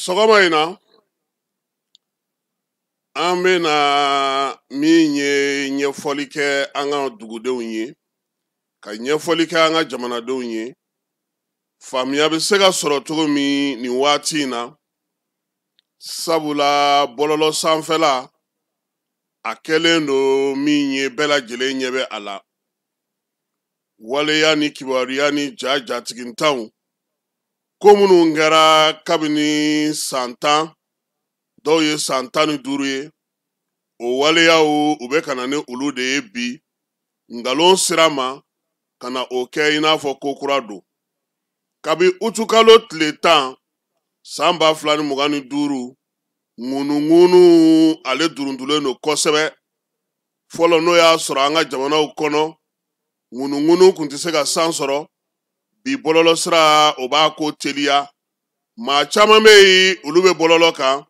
Sɔgɔma in na, an bɛna min ye ɲɛfɔli kɛ an ka dugudenw ye, ka ɲɛfɔli kɛ an ka jamanadenw ye, faamuya bɛ se ka sɔrɔ cogo min nin waati in na, sabula bɔlɔlɔ sanfɛla a kɛlen don min ye bɛɛ lajɛlen ɲɛ bɛ a la. Waleya ni kibaruya ni ja jatigintanw ko minnu kɛra kabini san 10, dɔw ye san 15 ye, o waleyaw u bɛ ka na ni olu de ye bi nkalon sira ma ka na o kɛ i n'a fɔ ko kura don. Kabi utukalo tile 10 san 2025, ŋunuŋunu ale duruntulen don kosɛbɛ. Fɔlɔ n'o y'a sɔrɔ an ka jamanaw kɔnɔ, ŋunuŋunu kun tɛ se ka san sɔrɔ, bi bɔlɔlɔ sira o b'a ko teliya. Maa caman bɛ yen, olu bɛ bɔlɔlɔ kan,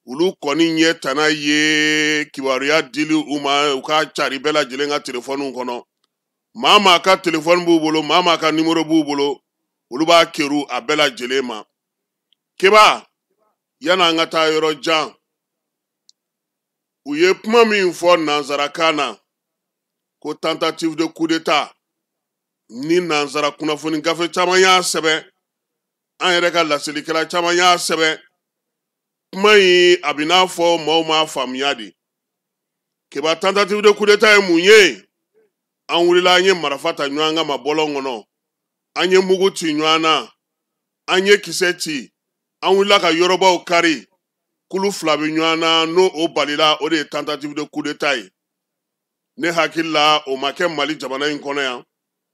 olu kɔni ɲɛ tana ye kibaruya dili u ma u ka cari bɛɛ lajɛlen ka telefɔniw kɔnɔ. Maa maa ka telefɔni b'u bolo, maa maa ka nimoro b'u bolo, olu b'a keru a bɛɛ lajɛlen ma. Keba, yan'an ka taa yɔrɔ jan, u ye kuma min fɔ nanzarakan na ko tentative de coup d'état, ni nanzara kunnafoni gafe caman y'a sɛbɛn, an yɛrɛ ka laselikɛla caman y'a sɛbɛn, kuma in a bɛ n'a fɔ maaw m'a faamuya de. Keba, tentative de coup d'état ye mun ye? An wulila, an ye marifa ta ɲɔgɔn kama bɔlɔn kɔnɔ, an ye mugu ci ɲɔgɔn na, an ye kisɛ ci, an wulila ka yɔrɔbaw kari, kulu fila bɛ ɲɔgɔn na, n'o o balila, o de ye tentative de coup d'état ye. Ne hakili la, o ma kɛ Mali jamana in kɔnɔ yan,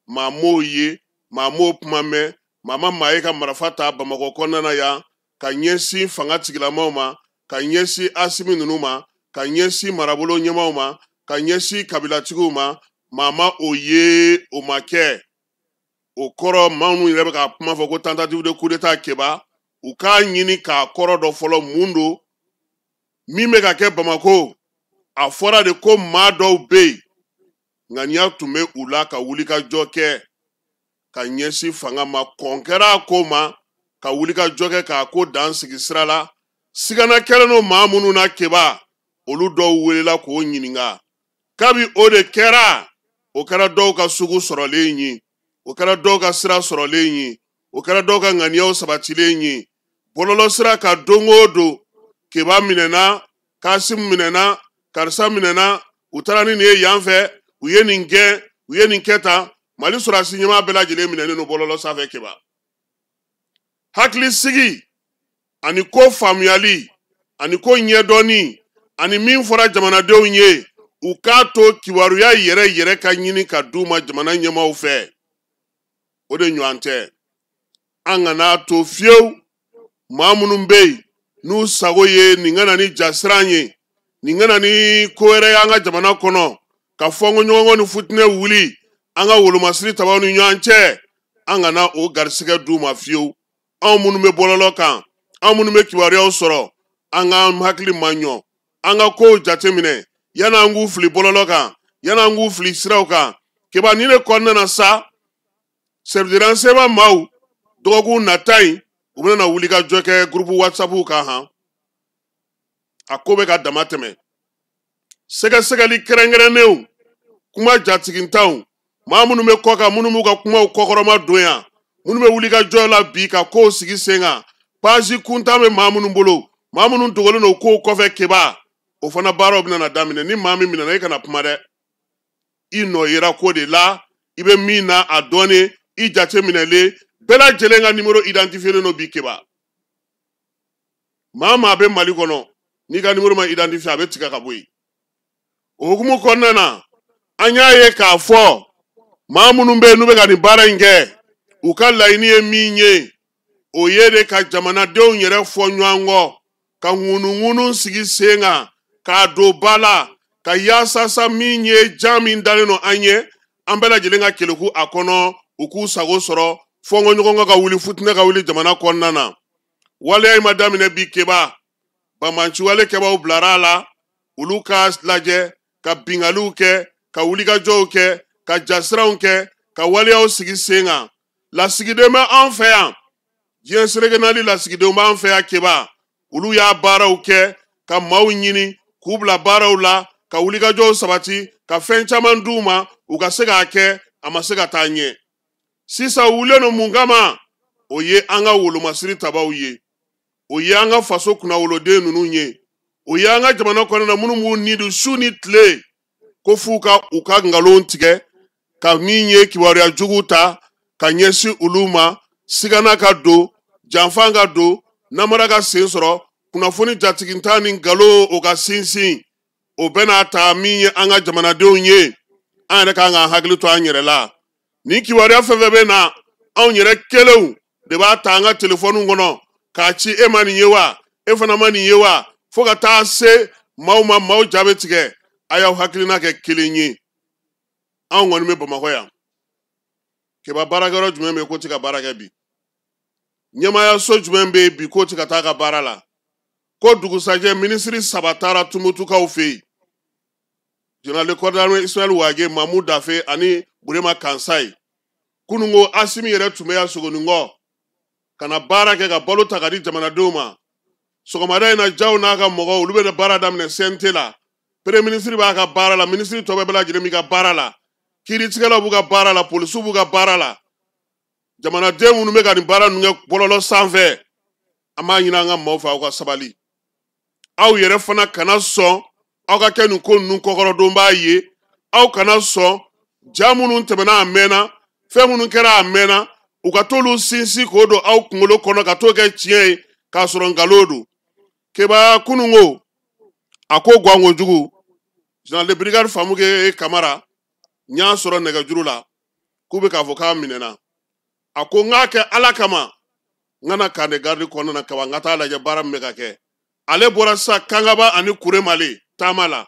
maa m'o ye, maa m'o kuma mɛn, maa ma maa ye ka marifa ta Bamakɔ kɔnɔna na yan ka ɲɛsin fanga tigilamaw ma, ka ɲɛsin Asimi ninnu ma, ka ɲɛsin marabolo ɲɛmaaw ma, ka ɲɛsin kabilatigiw ma, maa ma o ye, o ma kɛ. O kɔrɔ, maa minnu yɛrɛ bɛ ka kuma fɔ ko tentative de coup d'état, Keba, u k'a ɲini k'a kɔrɔ dɔ fɔlɔ mun don. Min bɛ ka kɛ Bamakɔ, a fɔra de ko maa dɔw bɛ yen, ŋaniya tun bɛ u la ka wulikajɔ kɛ ka ɲɛsin fanga ma, kɔn kɛra a ko ma ka wulikajɔ kɛ k'a ko dan sigi sira la. Sigana kɛlen don maa minnu na, Keba, olu dɔw welela k'o ɲininka. Kabi o de kɛra, o kɛra dɔw ka sugu sɔrɔlen ye, o kɛra dɔw ka sira sɔrɔlen ye, o kɛra dɔw ka ŋaniyaw sabatilen ye. Bɔlɔlɔ sira kan don o don, Keba minɛna, Kasim minɛna, karisa minɛna, u taara ni nin ye yan fɛ, u ye nin gɛn, u ye nin kɛ tan. Mali sɔrɔdasi ɲɛmaa bɛɛ lajɛlen minɛnen don bɔlɔlɔ sanfɛ. Keba, hakili sigi ani ko faamuyali ani ko ɲɛdɔnni ani min fɔra jamanadenw ye, u k'a to kibaruya yɛrɛ yɛrɛ ka ɲini ka d'u ma jamana ɲɛmaaw fɛ, o de ɲɔgɔn tɛ. An kana to fiyewu maa minnu bɛ yen n'u sago ye nin ka na ni jasiran ye, nin ka na ni ko wɛrɛ ye an ka jamana kɔnɔ, ka fɔnkɔɲɔgɔnkɔ ni futinɛ wuli an ka wolomasiri tabaw ni ɲɔgɔn cɛ, an kana o garisigɛ d'u ma fiyewu. Anw minnu bɛ bɔlɔlɔ kan, anw minnu bɛ kibaruyaw sɔrɔ, an k'an hakili maɲɔ, an ka kow jateminɛ yanni an k'u fili bɔlɔlɔ kan, yanni an k'u fili siraw kan. Keba, nin de kɔnɔna na sa, service de renseignement maaw dɔgɔkun nata in, u bɛna wuli ka jɔ kɛ groupe WhatsApp kan han. A ko bɛ ka dama tɛmɛ. Sɛgɛsɛgɛli kɛrɛnkɛrɛnnenw, kuma jatigintanw, maa minnu bɛ kɔ kan, minnu b'u ka kumaw kɔkɔrɔma don yan, minnu bɛ wuli ka jɔ la bi ka kow sigi sen kan, page kuntan bɛ maa minnu bolo, maa minnu dogolen don kow kɔfɛ, Keba, o fana baaraw bɛna na daminɛ. Ni maa min minɛna, e kana kuma dɛ, i nɔ yera ko de la, i bɛ min na a dɔɔnin, i jate minɛlen, bɛɛ lajɛlen ka numéro identifié don bi. Keba, maa maa bɛ Mali kɔnɔ, n'i ka numéro ma identifié, a bɛ tigɛ ka bɔ yen. O hukumu kɔnɔna na, an y'a ye k'a fɔ maa minnu bɛ yen n'u bɛ ka nin baara in kɛ, u ka laɲini ye min ye, o ye de ka jamanadenw yɛrɛ fɔ ɲɔgɔn kɔ, ka ŋunuŋunu sigi sen kan k'a don ba la, ka yaasasa min ye jan min dalen don an ye, an bɛɛ lajɛlen ka keleku a kɔnɔ, u k'u sago sɔrɔ, fɔnkɔɲɔgɔnkɔ ka wuli, futinɛ ka wuli jamana kɔnɔna na. Waleya in ma daminɛ bi, Keba. Banbanciwale kɛbaw bilara a la, olu ka lajɛ ka bingaliw kɛ, ka wulikajɔw kɛ, ka jasiranw kɛ, ka waleyaw sigi sen kan. Lasigiden bɛ an fɛ yan. Diɲɛ seleke naani lasigidenw b'an fɛ yan Keba, olu y'a baaraw kɛ ka maaw ɲini k'u bila baaraw la, ka wulikajɔw sabati, ka fɛn caman d'u ma u ka se k'a kɛ, a ma se ka taa ɲɛ. Sisan u wulilen don mun kama? O ye an ka wolomasiri tabaw ye, o ye an ka faso kunnawoloden ninnu ye, o ye an ka jamana kɔnɔna minnu b'u ni dun su ni tile ko f'u ka u ka nkalon tigɛ, ka min ye kibaruya jugu ta ka ɲɛsin olu ma, sigana ka don, janfan ka don, namara ka sen sɔrɔ, kunnafoni jatigintan ni nkalon o ka sinsin. O bɛna ta min ye an ka jamanadenw ye, an yɛrɛ kan k'an hakili to an yɛrɛ la. Nin kibaruya fɛn fɛn bɛ na, anw yɛrɛ kelenw de b'a ta an ka telefɔniw kɔnɔ k'a ci, e ma nin ye wa, e fana ma nin ye wa, fo ka taa se maaw ma, maaw ja bɛ tigɛ. A y'aw hakilina kɛ kelen ye. Anw kɔni bɛ Bamakɔ yan. Keba, baarakɛyɔrɔ jumɛn bɛ yen k'o tɛ ka baara kɛ bi? Ɲɛmaayaso jumɛn bɛ yen bi k'o tɛ ka taa ka baara la? Ko dugusajɛ minisiri 3 taara Tumutukaw fɛ yen, général de corps d'armée Ismaël Wagué, Mamou Daffé ani Burema Kansayi. Kununko Asimi yɛrɛ tun bɛ yan Sogonikɔ ka na baara kɛ, ka balo ta ka di jamanadenw ma. Sɔgɔmada in na, Jaw n'a ka mɔgɔw olu bɛ baara daminɛ CNT la. Premier ministre b'a ka baara la, ministre tɔ bɛɛ lajɛlen b'i ka baara la, kiiritigɛlaw b'u ka baara la, polisiw b'u ka baara la. Jamanaden minnu bɛ ka nin baara ninnu kɛ bɔlɔlɔ sanfɛ, an b'a ɲini an ka maaw fɛ, aw ka sabali. Aw yɛrɛ fana kana sɔn aw ka kɛ nin ko ninnu kɔkɔrɔdonbaa ye. Aw kana sɔn ja minnu tɛmɛna a mɛnna, fɛn minnu kɛra a mɛnna, u ka t'olu sinsin k'o don aw kunkolo kɔnɔ ka t'o kɛ tiɲɛ ye k'a sɔrɔ nkalon don. Keba, kununko a ko gan kojugu. Général de brigade Famuke Kamara, n y'a sɔrɔ nɛgɛjuru la k'u bɛ k'a fɔ k'a minɛna. A ko n k'a kɛ Ala kama, n ka na camp de garde kɔnɔna na kaban, n ka taa lajɛ baara min bɛ ka kɛ. Ale bɔra sisan Kangaba ani Kuremale taama la,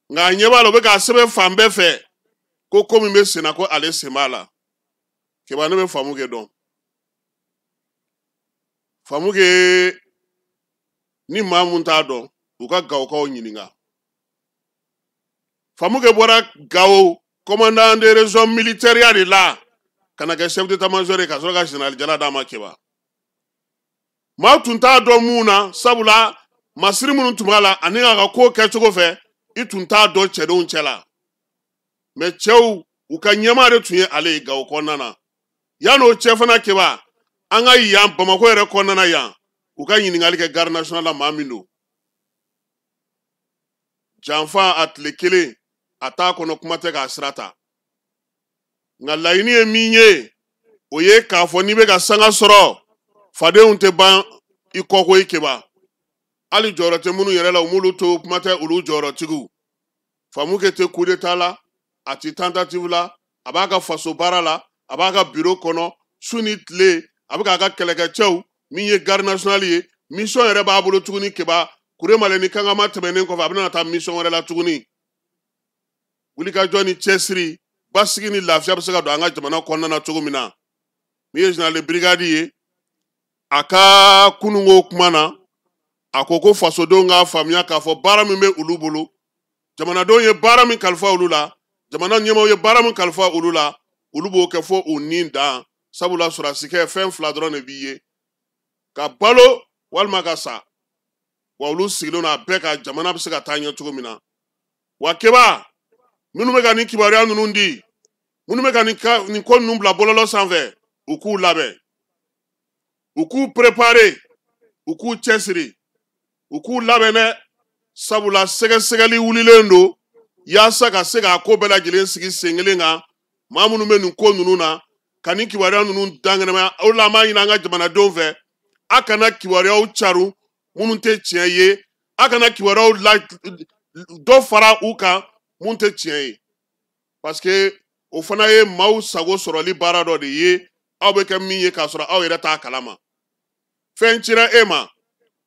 nka a ɲɛ b'a la u bɛ k'a sɛbɛn fan bɛɛ fɛ ko ko min bɛ sen na ko ale sen b'a la. Keba, ne bɛ Famuke dɔn. Famuke ni maa mun t'a dɔn, u ka Gawokaw ɲininka. Famuke bɔra Gawo commandant de région militaire de la ka na kɛ chef d'état-major ye, ka sɔrɔ ka général jala d'a ma. Keba, maa tun t'a dɔn mun na, sabula masiri minnu tun b'a la ani a ka ko kɛcogo fɛ, i tun t'a dɔn cɛdenw cɛ la. Mɛ cɛw u ka ɲɛmaa de tun ye ale ye Gawo kɔnɔna na. Yan'o cɛ fana, Keba, an ka yan Bamakɔ yɛrɛ kɔnɔna na yan, u ka ɲininkali kɛ garde nationale la, maa min don. Janfa a tile kelen a t'a kɔnɔ, kuma tɛ k'a sira ta. Nka laɲini ye min ye, o ye k'a fɔ n'i bɛ ka sanga sɔrɔ, fadenw tɛ ban i kɔ koyi. Keba, hali jɔyɔrɔ tɛ minnu yɛrɛ la, u m'olu to, kuma tɛ olu jɔyɔrɔtigiw. Famuke tɛ coup d'état la, a ti tentative la, a b'a ka faso baara la, a b'a ka bureau kɔnɔ su ni tile, a bɛ k'a ka kɛlɛkɛcɛw min ye garde nationale ye, mission yɛrɛ b'a bolo tuguni. Keba, Kuremale ni Kangama tɛmɛnen kɔfɛ, a bɛna taa mission wɛrɛ la tuguni. Wulikajɔ ni cɛsiri, basigi ni lafiya bɛ se ka don an ka jamana kɔnɔna na cogo min na. Min ye général de brigade ye, a ka kununko kuma na, a ko ko fasodenw k'a faamuya k'a fɔ baara min bɛ olu bolo, jamanadenw ye baara min kalifa olu la, jamana ɲɛmaaw ye baara min kalifa olu la, olu b'o kɛ fo u ni dan. Sabula sɔrɔdasikɛ fɛn fila dɔrɔn de b'i ye, ka balo walima ka sa. Wa olu sigilen don a bɛɛ ka jamana bɛ se ka taa ɲɛ cogo min na. Wa Keba, minnu bɛ ka nin kibaruya ninnu di, minnu bɛ ka nin ko ninnu bila bɔlɔlɔ sanfɛ, u k'u labɛn, u k'u préparer, u k'u cɛsiri, u k'u labɛn dɛ. Sabula sɛgɛsɛgɛli wulilen don yaasa ka se k'a ko bɛɛ lajɛlen sigi sen kelen kan. Maa minnu bɛ nin ko ninnu na ka nin kibaruya ninnu dankɛnɛmaya, o la an b'a ɲini an ka jamanadenw fɛ, a kana kibaruyaw caru minnu tɛ tiɲɛ ye, a kana kibaruyaw la dɔ fara u kan mun tɛ tiɲɛ ye, parce que o fana ye maaw sago sɔrɔli baara dɔ de ye, aw bɛ kɛ min ye k'a sɔrɔ aw yɛrɛ t'a kalama. Fɛn cira e ma,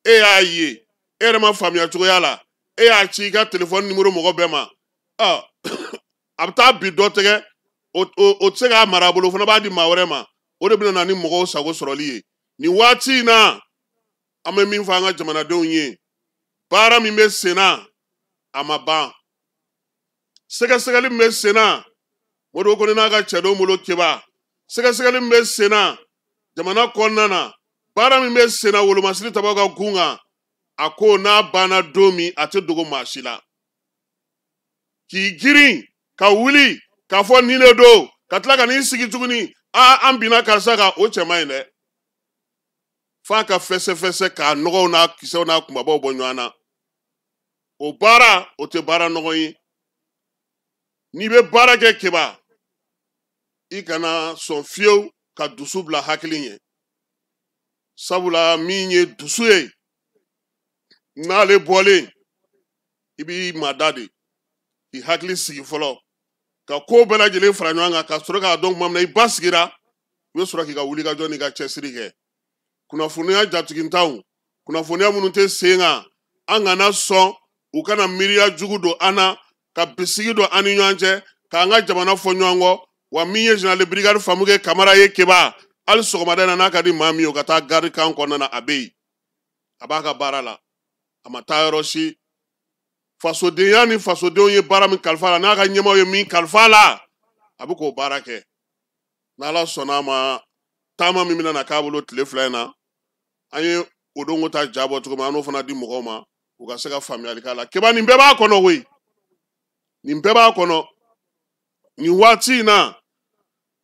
e y'a ye, e yɛrɛ ma faamuya cogoya la, e y'a ci i ka telefɔni nimoro mɔgɔ bɛɛ ma, ɔ a bɛ taa bi dɔ tɛgɛ, o tɛ se k'a mara a bolo, o fana b'a di maa wɛrɛ ma. O de bɛna na ni mɔgɔw sago sɔrɔli ye. Nin waati in na, an bɛ min fɔ an ka jamanadenw ye, baara min bɛ sen na, a ma ban. Sɛgɛsɛgɛli min bɛ sen na, Modibo Kone n'a ka cɛdenw bolo, Keba, sɛgɛsɛgɛli min bɛ sen na, Jamana kɔnɔna na, baara min bɛ senna wolomasiri tabaw ka gun kan, a ko n'a banna don min, a tɛ dogo maa si la. K'i girin ka wuli k'a fɔ nin de don, ka tila ka n'i sigi tuguni, aa, an binna karisa kan, o cɛ man ɲi dɛ. F'a ka fɛsɛfɛsɛ k'a nɔgɔw n'a kisɛw n'a kunbabaw bɔ ɲɔgɔn na. O baara, o tɛ baara nɔgɔn ye. N'i bɛ baara kɛ Keba, i kana sɔn fiyewu ka dusu bila hakili ɲɛ, sabula min ye dusu ye, n'ale bɔlen, i b'i mada de k'i hakili sigi fɔlɔ, ka ko bɛɛ lajɛlen fara ɲɔgɔn kan, ka sɔrɔ k'a dɔn tuma min na i ba sigira, i bɛ sɔrɔ k'i ka wulikajɔ n'i ka cɛsiri kɛ. Kunnafoniya jatigintanw, kunnafoniya minnu tɛ sen kan, an kana sɔn u kana miiriya jugu don an na, ka bisigi don an ni ɲɔgɔn cɛ, k'an ka jamana fɔ ɲɔgɔn kɔ. Wa min ye général de brigade Famuke Kamara ye Keba, hali sɔgɔmada in na, n'a ka di maa min ye, o ka taa garde camp kɔnɔna na, a bɛ yen, a b'a ka baara la, a ma taa yɔrɔ si. Fasodenya ni fasodenw ye baara min kalifa la, n'a ka ɲɛmaaw ye min kalifa la, a bɛ k'o baara kɛ. N'Ala sɔnna a ma, taama min bɛna na k'a bolo tile 2 in na, an ye o donko ta ja bɔ cogo min, an n'o fana di mɔgɔw ma, u ka se ka faamuyali k'a la. Keba, nin bɛɛ b'a kɔnɔ koyi, nin bɛɛ b'a kɔnɔ. Nin waati in na,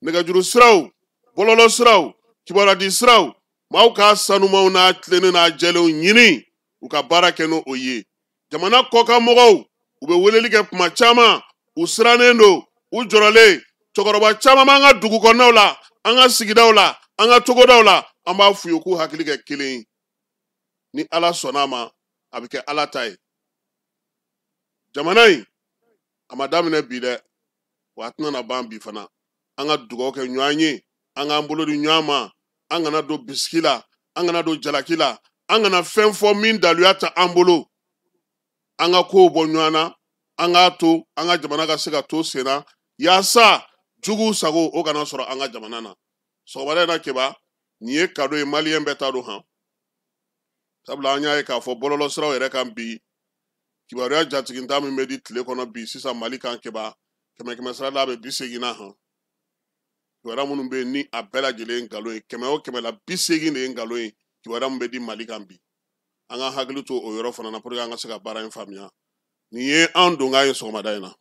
nɛgɛjuru siraw, bɔlɔlɔ siraw, kibaruya siraw, maaw ka sanumaw n'a tilennen n'a jɛlenw ɲini, u ka baara kɛ n'o ye. Jamana kɔkan mɔgɔw, u bɛ weleli kɛ kuma caman, u sirannen don, u jɔrɔlen. Cɛkɔrɔba caman b'an ka dugu kɔnɔnaw la, an ka sigidaw la, an ka togodaw la, an b'a f'u ye k'u hakili kɛ kelen ye. Ni Ala sɔnna a ma, a bɛ kɛ Ala ta ye. Jamana in, a ma daminɛ bi dɛ, wa a tɛna na ban bi fana. An ka dugawu kɛ ɲɔgɔn ye, an k'an bolo di ɲɔgɔn ma, an kana don bisiki la, an kana don jalaki la, an kana fɛn fɔ min daluya tɛ an bolo. An ka kow bɔ ɲɔgɔn na, an k'a to an ka jamana ka se ka to sen na, yaasa juguw sago o kana sɔrɔ an ka jamana na. Sɔgɔmada in na Keba, nin ye cadeau ye, maliyɛn bɛɛ ta don han, sabula an y'a ye k'a fɔ bɔlɔlɔ siraw yɛrɛ kan bi, kibaruya jatiginta min bɛ di tile kɔnɔ bi sisan Mali kan Keba, kɛmɛ kɛmɛ sira la, a bɛ 80 na han. Kibaruya minnu bɛ yen ni a bɛɛ lajɛlen ye nkalon ye, kɛmɛ o kɛmɛ la, 80 de ye nkalon ye, kibaruya min bɛ di Mali kan bi. An ka hakili to o yɔrɔ fana na pour que an ka se ka baara in faamuya. Nin ye an donkan ye sɔgɔmada in na.